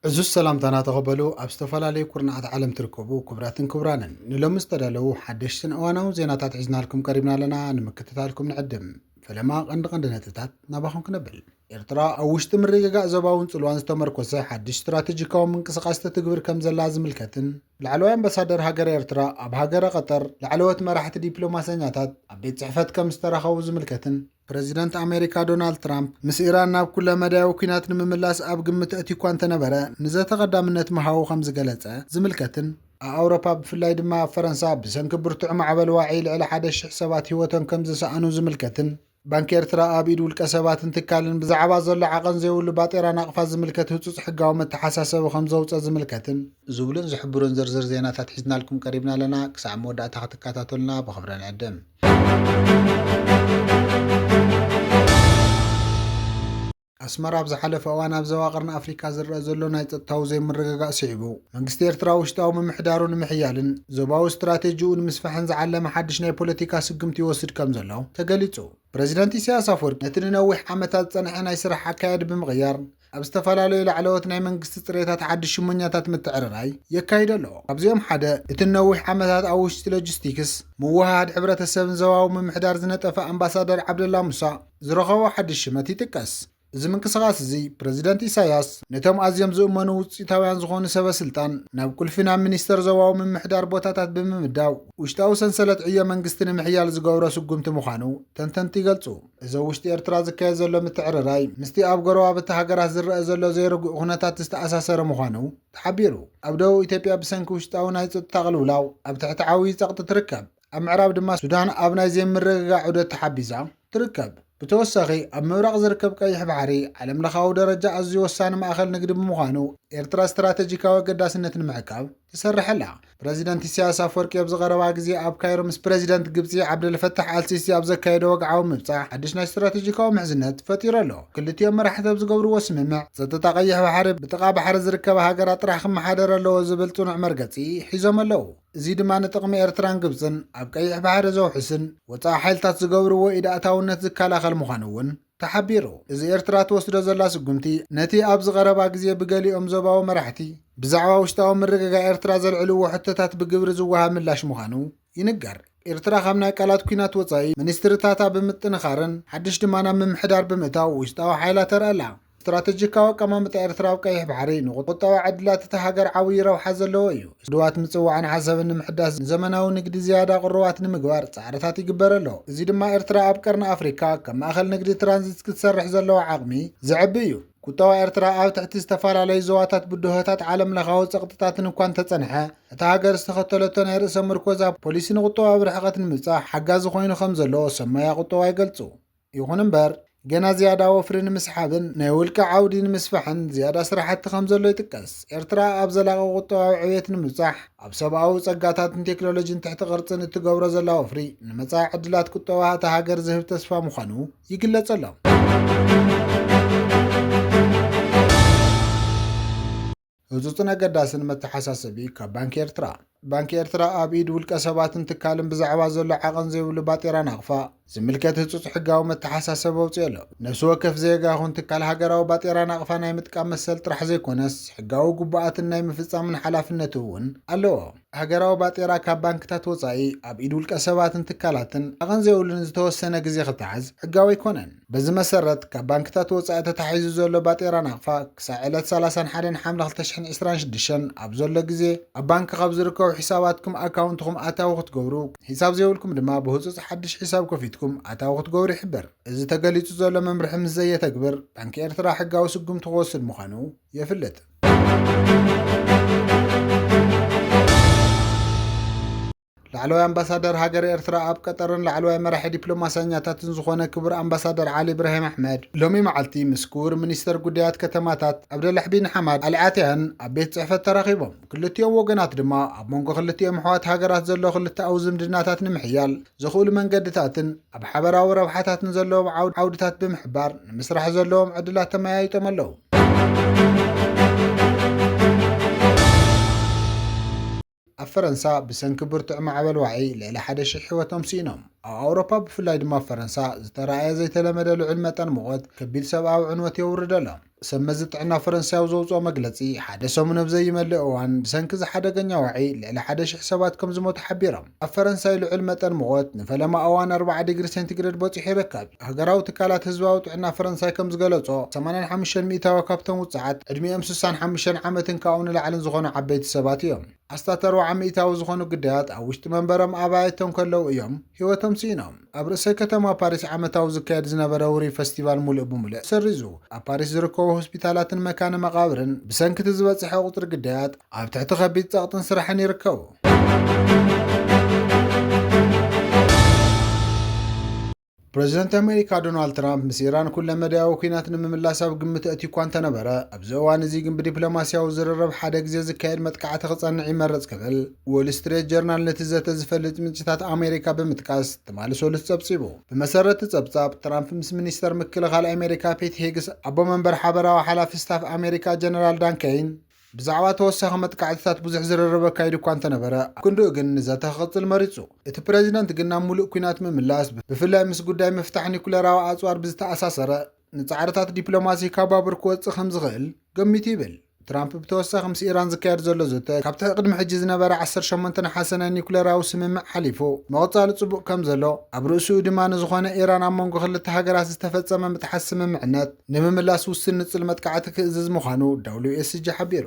እዚ ሰላምታና ተቐበሉ። ኣብ ዝተፈላለዩ ኩርናዓት ዓለም ትርከቡ ክቡራትን ክቡራንን፣ ንሎሚ ዝተዳለዉ ሓደሽትን እዋናዊ ዜናታት ሒዝናልኩም ቀሪብና ኣለና። ንምክትታልኩም ንዕድም። ፈለማ ቀንዲ ቀንዲ ነጥብታት ናባኹም ክነብል። ኤርትራ ኣብ ውሽጢ ምርግጋእ ዞባውን ጽልዋን ዝተመርኮሰ ሓድሽ ስትራቴጂካዊ ምንቅስቓስ ተትግብር ከም ዘላ ዝምልከትን፣ ላዕለዋይ ኣምባሳደር ሃገረ ኤርትራ ኣብ ሃገረ ቀጠር ላዕለዎት መራሕቲ ዲፕሎማሰኛታት ኣብ ቤት ጽሕፈት ከም ዝተራኸቡ ዝምልከትን፣ ፕረዚደንት ኣሜሪካ ዶናልድ ትራምፕ ምስ ኢራን ናብ ኩለ መዳያዊ ኲናት ንምምላስ ኣብ ግምት ኣእትዩ እኳ እንተነበረ፣ ንዘተ ቀዳምነት ምሃቡ ከም ዝገለጸ ዝምልከትን፣ ኣብ ኣውሮፓ ብፍላይ ድማ ኣብ ፈረንሳ ብሰንኪ ብርቱዕ ማዕበል ዋዒ ልዕሊ ሓደ ሽሕ ሰባት ህይወቶም ከም ዝሰኣኑ ዝምልከትን፣ ባንኪ ኤርትራ ኣብ ኢድ ውልቀ ሰባትን ትካልን ብዛዕባ ዘሎ ዓቐን ዘይብሉ ባጤራ ናቕፋ ዝምልከት ህጹጽ ሕጋዊ መተሓሳሰቢ ከም ዘውጸ ዝምልከትን ዝብሉን ዝሕብሩን ዝርዝር ዜናታት ሒዝናልኩም ቀሪብና ኣለና። ክሳዕ መወዳእታ ክትከታተሉና ብኽብሪ ንዕድም። ኣስመራ ኣብ ዝሓለፈ እዋን ኣብ ዞባ ቀርኒ ኣፍሪካ ዝረአ ዘሎ ናይ ጸጥታዊ ዘይምርግጋእ ስዒቡ፣ መንግስቲ ኤርትራ ውሽጣዊ ምምሕዳሩ ንምሕያልን ዞባዊ ስትራቴጂኡ ንምስፋሕን ዝዓለመ ሓድሽ ናይ ፖለቲካ ስጉምቲ ይወስድ ከም ዘሎ ተገሊጹ። ፕረዚደንት ኢሳያስ ኣፈወርቂ ነቲ ንነዊሕ ዓመታት ዝጸንሐ ናይ ስራሕ ኣካየድ ብምቕያር፣ ኣብ ዝተፈላለዩ ላዕለዎት ናይ መንግስቲ ጽሬታት ሓድሽ ሽሞኛታት ምትዕርራይ የካይድ ኣሎ። ካብዚኦም ሓደ፣ እቲ ንነዊሕ ዓመታት ኣብ ውሽጢ ሎጂስቲክስ፣ ምውህሃድ ሕብረተሰብን ዞባዊ ምምሕዳር ዝነጠፈ ኣምባሳደር ዓብደላ ሙሳ ዝረኸቦ ሓድሽ ሽመት ይጥቀስ። እዚ ምንቅስቓስ እዚ፣ ፕረዚደንት ኢሳያስ ነቶም ኣዝዮም ዝእመኑ ውጽኢታውያን ዝኾኑ ሰበ ስልጣን ናብ ቁልፊ ናብ ሚኒስተር ዞባዊ ምምሕዳር ቦታታት ብምምዳብ፣ ውሽጣዊ ሰንሰለት ዕዮ መንግስቲ ንምሕያል ዝገብሮ ስጉምቲ ምዃኑ ተንተንቲ ይገልጹ። እዚ ኣብ ውሽጢ ኤርትራ ዝካየድ ዘሎ ምትዕርራይ፣ ምስቲ ኣብ ጎረባብቲ ሃገራት ዝረአ ዘሎ ዘይርጉእ ኩነታት ዝተኣሳሰረ ምዃኑ ተሓቢሩ። ኣብ ደቡብ ኢትዮጵያ ብሰንኪ ውሽጣዊ ናይ ጸጥታ ቅልውላው ኣብ ትሕቲ ዓብዪ ጸቕጢ ትርከብ። ኣብ ምዕራብ ድማ ሱዳን ኣብ ናይ ዘይምርግጋእ ዑደት ተሓቢዛ ትርከብ። ብተወሳኺ፣ ኣብ ምብራቕ ዝርከብ ቀይሕ ባሕሪ ዓለምለኻዊ ደረጃ ኣዝዩ ወሳኒ ማእከል ንግዲ ብምዃኑ፣ ኤርትራ ስትራተጂካዊ ኣገዳስነት ንምዕቃብ ትሰርሕ ኣላ። ፕረዚደንት ኢሳያስ ኣፈወርቂ ኣብዚ ቀረባ ግዜ ኣብ ካይሮ ምስ ፕረዚደንት ግብጺ ዓብደልፈታሕ ኣልሲሲ ኣብ ዘካየዶ ወግዓዊ ምብጻሕ፣ ሓድሽ ናይ ስትራተጂካዊ ምሕዝነት ፈጢሩ ኣሎ። ክልቲኦም መራሕቲ ኣብ ዝገብርዎ ስምምዕ፣ ጸጥታ ቀይሕ ባሕሪ ብጥቓ ባሕሪ ዝርከባ ሃገራት ጥራሕ ክመሓደር ኣለዎ ዝብል ጽኑዕ መርገጺ ሒዞም ኣለዉ። እዚ ድማ ንጥቕሚ ኤርትራን ግብጽን ኣብ ቀይሕ ባሕሪ ዘውሕስን ወጻኢ ሓይልታት ዝገብርዎ ኢድ ኣእታውነት ዝከላኸል ምዃኑ እውን ተሓቢሩ። እዚ ኤርትራ ትወስዶ ዘላ ስጉምቲ፣ ነቲ ኣብዚ ቀረባ ግዜ ብገሊኦም ዞባዊ መራሕቲ ብዛዕባ ውሽጣዊ ምርግጋእ ኤርትራ ዘልዕልዎ ሕቶታት ብግብሪ ዝወሃብ ምላሽ ምዃኑ ይንገር። ኤርትራ ካብ ናይ ቃላት ኲናት ወጻኢ፣ ሚኒስትርታታ ብምጥንኻርን ሓድሽ ድማ ናብ ምምሕዳር ብምእታው ውሽጣዊ ሓይላ ተርኣላ። ስትራተጂካዊ ኣቀማምጣ ኤርትራ ኣብ ቀይሕ ባሕሪ ንቁጠባዊ ዕድላት እታ ሃገር ዓብዪ ረብሓ ዘለዎ እዩ። ውድባት ምጽዋዕን ዓሰብን ንምሕዳስ፣ ንዘመናዊ ንግዲ ዝያዳ ቅሩባት ንምግባር ጻዕርታት ይግበር ኣሎ። እዚ ድማ ኤርትራ ኣብ ቀርኒ ኣፍሪካ ከም ማእከል ንግዲ ትራንዚት ክትሰርሕ ዘለዋ ዓቕሚ ዘዕቢ እዩ። ቁጠባ ኤርትራ ኣብ ትሕቲ ዝተፈላለዩ ዞባታት ብድሆታት ዓለም ለኻዊ ጸቕጥታትን እኳ እንተጸንሐ፣ እታ ሃገር ዝተኸተለቶ ናይ ርእሰ ምርኮዛ ፖሊሲ ንቁጠባዊ ርሕቐት ንምብጻሕ ሓጋዚ ኮይኑ ከም ዘሎ ሰብ ሞያ ቁጠባ ይገልጹ። ይኹን እምበር፣ ገና ዝያዳ ወፍሪ ንምስሓብን ናይ ውልቂ ዓውዲ ንምስፋሕን ዝያዳ ስራሕቲ ከም ዘሎ ይጥቀስ። ኤርትራ ኣብ ዘላቒ ቁጠባዊ ዕብየት ንምብጻሕ፣ ኣብ ሰብኣዊ ጸጋታትን ቴክኖሎጂን ትሕቲ ቅርጽን እትገብሮ ዘላ ወፍሪ፣ ንመጻኢ ዕድላት ቁጠባ እታ ሃገር ዝህብ ተስፋ ምዃኑ ይግለጽ ኣሎ። ህጹጽን ኣገዳስን መተሓሳሰቢ ካብ ባንኪ ኤርትራ። ባንኪ ኤርትራ ኣብ ኢድ ውልቀ ሰባትን ትካልን ብዛዕባ ዘሎ ዓቐን ዘይብሉ ባጤራ ናቕፋ ዝምልከት ህጹጽ ሕጋዊ መተሓሳሰቢ ኣውጺኡ ኣሎ። ነፍሲ ወከፍ ዜጋ ይኹን ትካል ሃገራዊ ባጤራ ናቕፋ ናይ ምጥቃም መሰል ጥራሕ ዘይኮነስ፣ ሕጋዊ ግቡኣትን ናይ ምፍጻምን ሓላፍነቱ እውን ኣለዎ። ሃገራዊ ባጤራ ካብ ባንክታት ወጻኢ ኣብ ኢድ ውልቀ ሰባትን ትካላትን ዓቐን ዘይብሉን ዝተወሰነ ግዜ ክተሓዝ ሕጋዊ ኣይኮነን። በዚ መሰረት፣ ካብ ባንክታት ወጻኢ ተታሒዙ ዘሎ ባጤራ ናቕፋ ክሳዕ ዕለት ሰላሳን ሓደን ሓምለ ክልተ ሽሕን ዕስራን ሽዱሽተን ኣብ ዘሎ ግዜ፣ ኣብ ባንክ ካብ ዝርከቡ ሒሳባትኩም ኣካውንትኹም ኣታዊ ክትገብሩ፣ ሒሳብ ዘይብልኩም ድማ ብህጹጽ ሓድሽ ሒሳብ ከፊትኩም ኣታዊ ክትገብሩ ይሕብር። እዚ ተገሊጹ ዘሎ መምርሒ ምስ ዘየተግብር፣ ባንኪ ኤርትራ ሕጋዊ ስጉምቲ ክወስድ ምዃኑ የፍልጥ። ላዕለዋይ ኣምባሳደር ሃገር ኤርትራ ኣብ ቀጠርን ላዕለዋይ መራሒ ዲፕሎማሰኛታትን ዝኾነ ክቡር ኣምባሳደር ዓሊ ኢብራሂም ኣሕመድ፣ ሎሚ መዓልቲ ምስ ክቡር ሚኒስተር ጉዳያት ከተማታት ዓብደልላሕ ቢን ሓማድ ኣልኣትያን ኣብ ቤት ጽሕፈት ተራኺቦም። ክልቲኦም ወገናት ድማ ኣብ መንጎ ክልቲኦም ኣሕዋት ሃገራት ዘሎ ክልተኣዊ ዝምድናታት ንምሕያል ዘኽእሉ መንገድታትን ኣብ ሓበራዊ ረብሓታትን ዘለዎም ዓውድ-፣ ዓውድታት ብምሕባር ንምስራሕ ዘለዎም ዕድላት ተመያይጦም ኣለዉ። ኣብ ፈረንሳ ብሰንኪ ብርቱዕ ማዕበል ዋዒ ልዕሊ ሓደ ሽሕ ህይወቶም ስኢኖም። ኣብ ኣውሮፓ ብፍላይ ድማ ኣብ ፈረንሳ ዝተራእየ ዘይተለመደ ልዑል መጠን ሙቐት ከቢድ ሰብኣዊ ዕንወት የውርድ ኣሎ። ሰብ መዚ ጥዕና ፈረንሳይ ኣብ ዘውፅኦ መግለፂ፣ ሓደ ሰሙን ኣብ ዘይመልእ እዋን ብሰንኪ እዚ ሓደገኛ ዋዒ ልዕሊ ሓደ ሺሕ ሰባት ከም ዝሞቱ ሓቢሮም። ኣብ ፈረንሳይ ልዑል መጠን ሙቐት ንፈለማ እዋን ኣርብዓ ዲግሪ ሴንቲግሬድ በፂሑ ይርከብ። ሃገራዊ ትካላት ህዝባዊ ጥዕና ፈረንሳይ ከም ዝገለጾ፣ ሰማንያን ሓሙሽተን ሚእታዊ ካብቶም ውጽዓት ዕድሚኦም ስሳን ሓሙሽተን ዓመትን ካብኡ ንላዕልን ዝኾኑ ዓበይቲ ሰባት እዮም። ኣስታት ኣርብዓ ሚእታዊ ዝኾኑ ግዳያት ኣብ ውሽጢ መንበሮም ኣባይቶም ከለዉ እዮም ህይወቶም ስኢኖም። ኣብ ርእሰ ከተማ ፓሪስ ዓመታዊ ዝካየድ ዝነበረ ውሩይ ፈስቲቫል ሙሉእ ብሙሉእ ተሰሪዙ። ኣብ ፓሪስ ዝርከቡ ሆስፒታላትን መካነ መቓብርን ብሰንኪ እቲ ዝበጽሐ ቁጽሪ ግዳያት ኣብ ትሕቲ ከቢድ ጸቕጥን ስራሕን ይርከቡ። ፕረዚደንት ኣሜሪካ ዶናልድ ትራምፕ ምስ ኢራን ኩለ መዳያዊ ኲናት ንምምላስ ኣብ ግምት ኣእትዩ እኳ እንተነበረ፣ ኣብዚ እዋን እዚ ግን ብዲፕሎማስያዊ ዝርርብ ሓደ ግዜ ዝካየድ መጥቃዕቲ ክጸንዕ ይመርጽ ክብል ዎል ስትሪት ጀርናል ነቲ ዘተ ዝፈልጥ ምንጭታት ኣሜሪካ ብምጥቃስ ትማሊ ሰሉስ ጸብጺቡ። ብመሰረት እቲ ጸብጻብ፣ ትራምፕ ምስ ሚኒስተር ምክልኻል ኣሜሪካ ፔት ሄግስ ኣቦ መንበር ሓበራዊ ሓላፊ ስታፍ ኣሜሪካ ጀነራል ዳን ኬይን ብዛዕባ ተወሳኺ መጥቃዕትታት ብዙሕ ዝርርብ ኣካይዱ እኳ እንተነበረ፣ ኣብ ክንድኡ ግን ንዘተ ክቕጽል መሪጹ። እቲ ፕረዚደንት ግን ናብ ምሉእ ኲናት ምምላስ፣ ብፍላይ ምስ ጉዳይ ምፍታሕ ኒኩለራዊ ኣጽዋር ብዝተኣሳሰረ፣ ንጻዕርታት ዲፕሎማሲ ካብ ባቡር ክወጽእ ከም ዝኽእል ገሚቱ ይብል። ትራምፕ ብተወሳኺ ምስ ኢራን ዝካየድ ዘሎ ዘተ ካብቲ ቅድሚ ሕጂ ዝነበረ ዓሰርተ ሸሞንተ ነሓሰ ናይ ኒኩለራዊ ስምምዕ ሓሊፉ ምቕጻሉ ጽቡቕ ከም ዘሎ፣ ኣብ ርእሲኡ ድማ ንዝኾነ ኢራን ኣብ መንጎ ክልተ ሃገራት ዝተፈጸመ ምጥሓስ ስምምዕነት ንምምላስ ውሱን ንጽል መጥቃዕቲ ክእዝዝ ምዃኑ ደብሊው ኤስ ጂ ሓቢሩ።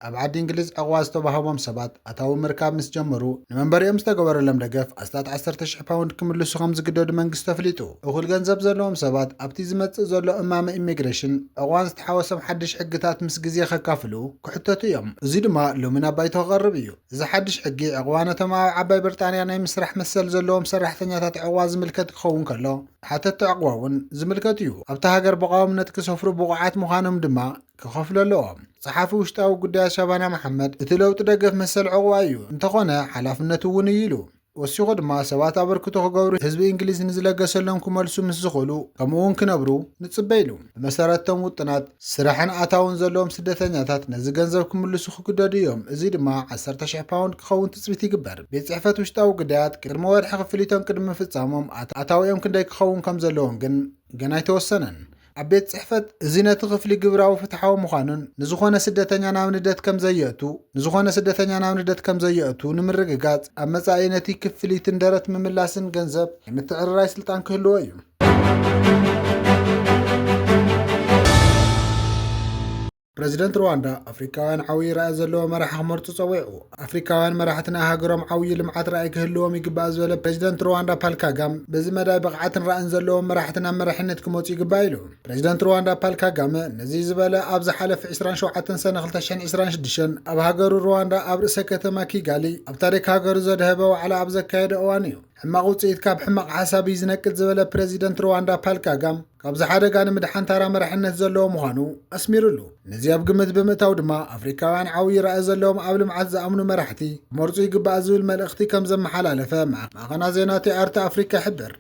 ኣብ ዓዲ እንግሊዝ ዕቕባ ዝተባህቦም ሰባት ኣታዊ ምርካብ ምስ ጀመሩ፣ ንመንበሪኦም ዝተገበረሎም ደገፍ ኣስታት ዓሰርተ ሽሕ ፓውንድ ክምልሱ ከም ዝግደዱ መንግስቲ ኣፍሊጡ። እኹል ገንዘብ ዘለዎም ሰባት ኣብቲ ዝመጽእ ዘሎ እማመ ኢሚግሬሽን ዕቕባን ዝተሓወሶም ሓድሽ ሕግታት ምስ ግዜ ከካፍሉ ክሕተቱ እዮም። እዚ ድማ ሎሚ ናብ ባይቶ ክቐርብ እዩ። እዚ ሓድሽ ሕጊ ዕቕባ ነቶም ኣብ ዓባይ ብሪጣንያ ናይ ምስራሕ መሰል ዘለዎም ሰራሕተኛታት ዕቕባ ዝምልከት ክኸውን ከሎ፣ ሓተትቲ ዕቕባ እውን ዝምልከት እዩ። ኣብታ ሃገር ብቐዋምነት ክሰፍሩ ብቑዓት ምዃኖም ድማ ክኸፍሉ ኣለዎም። ጸሓፊ ውሽጣዊ ጉዳያት ሻባና መሓመድ፣ እቲ ለውጢ ደገፍ መሰል ዕቕባ እዩ፣ እንተኾነ ሓላፍነቱ እውን እዩ ኢሉ። ወሲኹ ድማ ሰባት ኣበርክቶ ክገብሩ፣ ህዝቢ እንግሊዝ ንዝለገሰሎም ክመልሱ ምስ ዝኽእሉ፣ ከምኡ እውን ክነብሩ ንጽበ ኢሉ። ብመሰረት እቶም ውጥናት፣ ስራሕን ኣታውን ዘለዎም ስደተኛታት ነዚ ገንዘብ ክምልሱ ክግደዱ እዮም። እዚ ድማ ዓሰርተ ሽሕ ፓውንድ ክኸውን ትጽቢት ይግበር። ቤት ጽሕፈት ውሽጣዊ ጉዳያት ቅድሚ ወርሒ ክፍሊቶም ቅድሚ ምፍጻሞም ኣት-፣ ኣታዊኦም ክንደይ ክኸውን ከም ዘለዎም ግን ገና ኣይተወሰነን። ኣብ ቤት ጽሕፈት እዚ ነቲ ክፍሊ ግብራዊ ፍትሓዊ ምዃኑን ንዝኾነ ስደተኛ ናብ ንደት ከም ዘየእቱ፣ ንዝኾነ ስደተኛ ናብ ንደት ከም ዘየእቱ ንምርግጋጽ ኣብ መጻኢ ነቲ ክፍሊትን ደረት ምምላስን ገንዘብ ናይ ምትዕርራይ ስልጣን ክህልዎ እዩ። ፕረዚደንት ሩዋንዳ ኣፍሪካውያን ዓብዪ ራእይ ዘለዎ መራሒ ክመርጹ ጸዊዑ። ኣፍሪካውያን መራሕቲ ናይ ሃገሮም ዓብዪ ልምዓት ራእይ ክህልዎም ይግባእ ዝበለ ፕረዚደንት ሩዋንዳ ፓል ካጋም፣ በዚ መዳይ ብቕዓትን ራእይን ዘለዎም መራሕቲ ናብ መራሒነት ክመጹ ይግባእ ኢሉ። ፕረዚደንት ሩዋንዳ ፓል ካጋመ ነዚ ዝበለ ኣብ ዝሓለፈ ዕስራን ሸውዓተን ሰነ ክልተ ሽሕን ዕስራን ሽዱሽተን ኣብ ሃገሩ ሩዋንዳ ኣብ ርእሰ ከተማ ኪጋሊ ኣብ ታሪክ ሃገሩ ዘድሀበ ዋዕላ ኣብ ዘካየደ እዋን እዩ። ሕማቕ ውጽኢት ካብ ሕማቕ ሓሳብ እዩ ዝነቅል ዝበለ ፕረዚደንት ሩዋንዳ ፓል ካጋም፣ ካብዚ ሓደጋ ንምድሓን ታራ መራሕነት ዘለዎ ምዃኑ ኣስሚሩሉ። ነዚ ኣብ ግምት ብምእታው ድማ ኣፍሪካውያን ዓብዪ ራእይ ዘለዎም ኣብ ልምዓት ዝኣምኑ መራሕቲ ክመርጹ ይግባእ ዝብል መልእኽቲ ከም ዘመሓላለፈ ማዕኸና ዜና ቲኣርቲ ኣፍሪካ ይሕብር።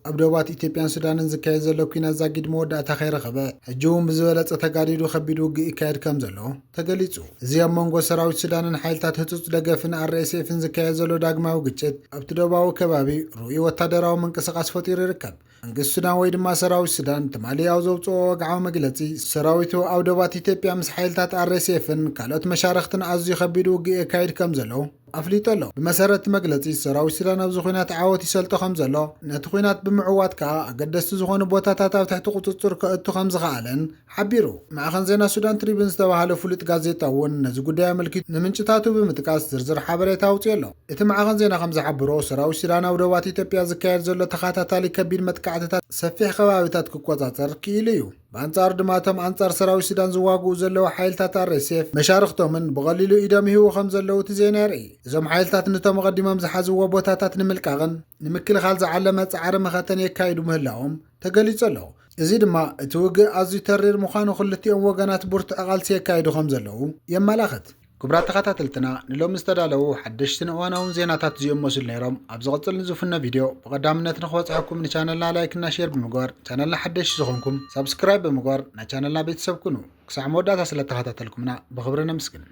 ኣብ ዶባት ኢትዮጵያን ሱዳንን ዝካየድ ዘሎ ኲናት ዛጊድ መወዳእታ ከይረኸበ፣ ሕጂ እውን ብዝበለጸ ተጋዲዱ ከቢድ ውግእ ይካየድ ከም ዘሎ ተገሊጹ። እዚ ኣብ መንጎ ሰራዊት ሱዳንን ሓይልታት ህጹጽ ደገፍን ኣር ኤስ ኤፍን ዝካየድ ዘሎ ዳግማዊ ግጭት፣ ኣብቲ ዶባዊ ከባቢ ርኡይ ወታደራዊ ምንቅስቓስ ፈጢሩ ይርከብ። መንግስቲ ሱዳን ወይ ድማ ሰራዊት ሱዳን ትማሊ ኣብ ዘውጽኦ ወግዓዊ መግለጺ፣ ሰራዊቱ ኣብ ዶባት ኢትዮጵያ ምስ ሓይልታት ኣር ኤስ ኤፍን ካልኦት መሻርኽትን ኣዝዩ ከቢድ ውግእ የካይድ ከም ዘሎ ኣፍሊጡ ኣሎ። ብመሰረት እቲ መግለጺ፣ ሰራዊት ሱዳን ኣብዚ ኲናት ዓወት ይሰልጦ ከም ዘሎ፣ ነቲ ኲናት ብምዕዋት ከኣ ኣገደስቲ ዝኾኑ ቦታታት ኣብ ትሕቲ ቁጽጽር ከእቱ ከም ዝኸኣለን ሓቢሩ። ማዕኸን ዜና ሱዳን ትሪቡን ዝተባህለ ፍሉጥ ጋዜጣ እውን ነዚ ጉዳይ ኣመልኪቱ ንምንጭታቱ ብምጥቃስ ዝርዝር ሓበሬታ ኣውጺኡ ኣሎ። እቲ ማዕኸን ዜና ከም ዝሓበሮ፣ ሰራዊት ሱዳን ኣብ ዶባት ኢትዮጵያ ዝካየድ ዘሎ ተኸታታሊ ከቢድ መጥቃዕትታት ሰፊሕ ከባቢታት ክቆጻጸር ክኢሉ እዩ። ብኣንጻሩ ድማ፣ እቶም ኣንጻር ሰራዊት ሱዳን ዝዋግኡ ዘለዉ ሓይልታት ኣር ኤስ ኤፍ መሻርኽቶምን ብቐሊሉ ኢዶም ይህቡ ከም ዘለዉ እቲ ዜና የርኢ። እዞም ሓይልታት፣ ነቶም ኣቐዲሞም ዝሓዝዎ ቦታታት ንምልቃቕን ንምክልኻል ዝዓለመ ጻዕሪ መኸተን የካይዱ ምህላዎም ተገሊጹ ኣሎ። እዚ ድማ፣ እቲ ውግእ ኣዝዩ ተሪር ምዃኑ፣ ክልቲኦም ወገናት ብርቱዕ ቃልሲ የካይዱ ከም ዘለዉ የመላኽት። ክቡራት ተኸታተልትና፣ ንሎሚ ዝተዳለዉ ሓደሽትን እዋናውን ዜናታት እዚኦም መስሉ ነይሮም። ኣብ ዝቕጽል ንዝፍኖ ቪድዮ ብቐዳምነት ንኽበጽሐኩም፣ ንቻነልና ላይክ እና ሼር ብምግባር፣ ቻነልና ሓደሽቲ ዝኾንኩም ሳብስክራይብ ብምግባር ናይ ቻነልና ቤተሰብ ኩኑ። ክሳዕ መወዳእታ ስለ ተኸታተልኩምና ብኽብሪ ነመስግን።